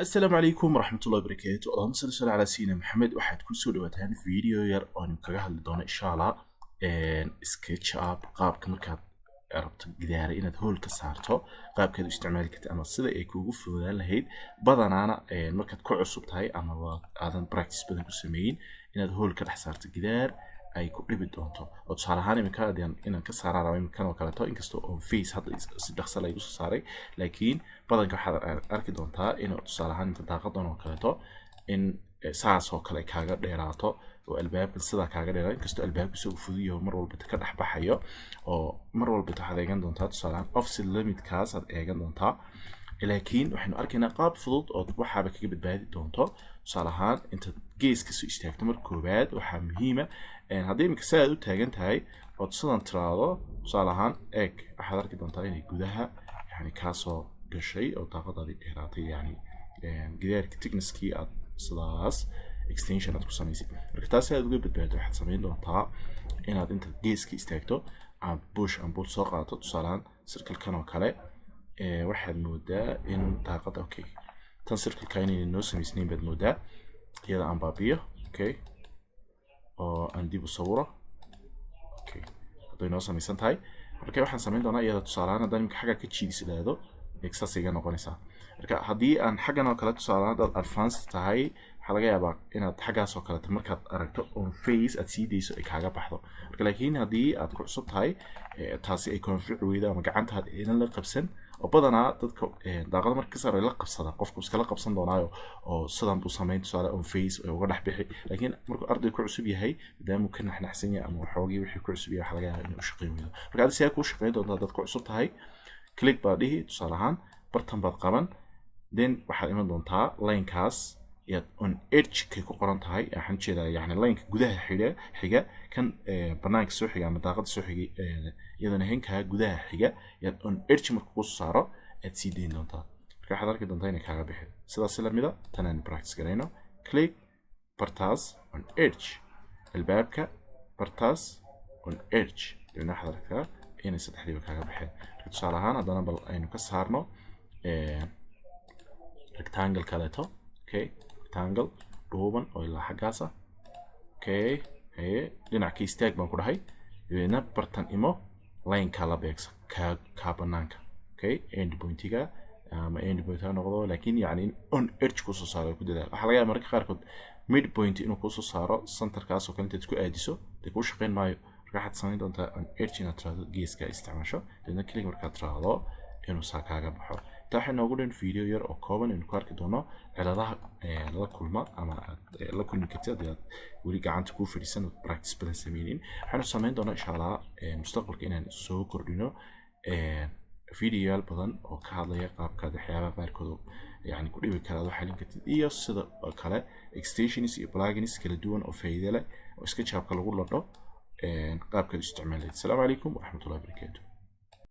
Asalaamu calaykum waraxmatullahi wabarakaatu. Allahuma salli sal calaa sayidina Maxamed. Waxaad kusoo dhawaataan video yar oo aynu kaga hadli doono, insha Allah, SketchUp, qaabka markaad rabto gidaara inaad hole ka saarto, qaabkaad u isticmaali kartid ama sida ay kuugu fududaan lahayd. Badanaana markaad ku cusub tahay ama aadan practice badan ku sameeyin, inaad hole ka dhex saarto gidaar ay ku dhibi doonto. Oo tusaale ahaan imika inaan ka saaraa raba imikan oo kaleeto, inkastoo on face hadda si dhaqso la igu soo saaray, laakiin badanka waxaad arki doontaa inuu tusaale ahaan imika daaqadan oo kaleeto in saas oo kale kaaga dheeraato oo albaabkan sidaa kaaga dheeraato, inkastoo albaabka isagu fudud yaho, mar walba ka dhex baxayo. Oo mar walba waxaad eegan doontaa, tusaale ahaan, offset limitkaas aad eegan doontaa. Laakiin waxaynu arkaynaa qaab fudud oo waxaaba kaga badbaadi doonto. Tusaale ahaan, intaad gees kasoo istaagto, marka koowaad waxaa muhiima, haddii imika sidaad u taagan tahay ood sidan tiraahdo, tusaale ahaan, eeg, waxaad arki doontaa inay gudaha yani kaasoo gashay oo daaqadaadii dheeraatay, yani gidaarka thicknesskii aad sidaas extension aad ku samaysid. Marka taas aad uga badbaado, waxaad samayn doontaa inaad intaad geeska istaagto aad push and pull soo qaadato. Tusaale ahaan, circlekan oo kale waxaad moodaa in daaqada, okay, tan circleka inayna noo samaysnayn baad moodaa. Iyada aan baabiyo, okay, oo aan dib u sawiro. Okay, hadday noo samaysan tahay. Marka waxaan samayn doonaa iyada, tusaale ahaan, haddaan imika xagga ka jiidis idhaahdo, saas iga noqonaysaa. Marka haddii aan xaggan oo kale, tusaale ahaan, haddaad advanced tahay, waxaa laga yaabaa inaad xaggaas oo kaleeto markaad aragto on face aad sii dayso, ay kaaga baxdo. Marka laakiin haddii aad ku cusub tahay, taasi ay koonfici weydo ama gacantaada aynan la qabsan, oo badanaa dadka daaqada marka ka saar la qabsada, qofku iskala qabsan doonaayo oo sidan buu samayn, tusaale, on face ay uga dhex bixi. Laakiin markuu arday ku cusub yahay, maadaama uu ka naxnaxsan yahay ama waxoogii wixii ku cusub yahay, waxaa laga yaabaa inuu u shaqayn weydo. Marka adi sidaa kuu shaqayn doonta haddaad ku cusub tahay, click baad dhihi, tusaale ahaan, bartan baad qaban, then waxaad iman doontaa linekaas yaad on edge kay ku qoran tahay. Waxaan ujeedaa yani lineka gudaha xiga, xiga kan banaanka soo xiga ama daaqada soo xigay, iyadana henkaa gudaha xiga yaad on edge marka kuu saaro aad sii dayn doontaa. Marka waxaad arki doontaa inay kaaga bixin. Sidaas lamida tan aan practice garayno. Click bartaas, on edge, albaabka bartaas, on edge, dabeedna waxaad aragtaa inay saddexdiiba kaaga baxeen. Marka tusaale ahaan haddana bal aynu ka saarno rectangle kaleeto. Okay, rectangle dhuuban oo ilaa xaggaas ah. Okay, haye, dhinac ka istaag baan ku dhahay, dabeedna bartan imo, lineka la beegsa kaa banaanka. Okay, end pointiga ama end point ha noqdo, laakiin yani in on edge kusoo saaro ku dadaal. Waxaa laga yaaba mararka qaarkood mid point inuu kusoo saaro, centerkaas oo kale intaad isku aadiso dee kuu shaqayn maayo. Marka waxaad samayn doontaa on edge inaad tiraahdo, geeska isticmaasho, dabeedna click markaad tiraahdo inuu saa kaaga baxo. Intaa waxay noogu dhan video yar oo kooban aynu ku arki doono ciladaha la kulma ama aad la kulmi kartid haddii aad weli gacanta kuu fadhiisan ood practice badan sameynin. Waxaanu samayn doonaa, insha Allah, mustaqbalka inaan soo kordhino videoyaal badan oo ka hadlaya qaabkaad waxyaabaha qaarkood yani ku dhibi kara aad u xalin kartid, iyo sida kale extensions iyo plugins kala duwan oo faa'iido leh oo SketchUp-ka lagu ladho qaabkaad u isticmaalayd. Asalaamu calaykum waraxmatullahi wabarakaatu.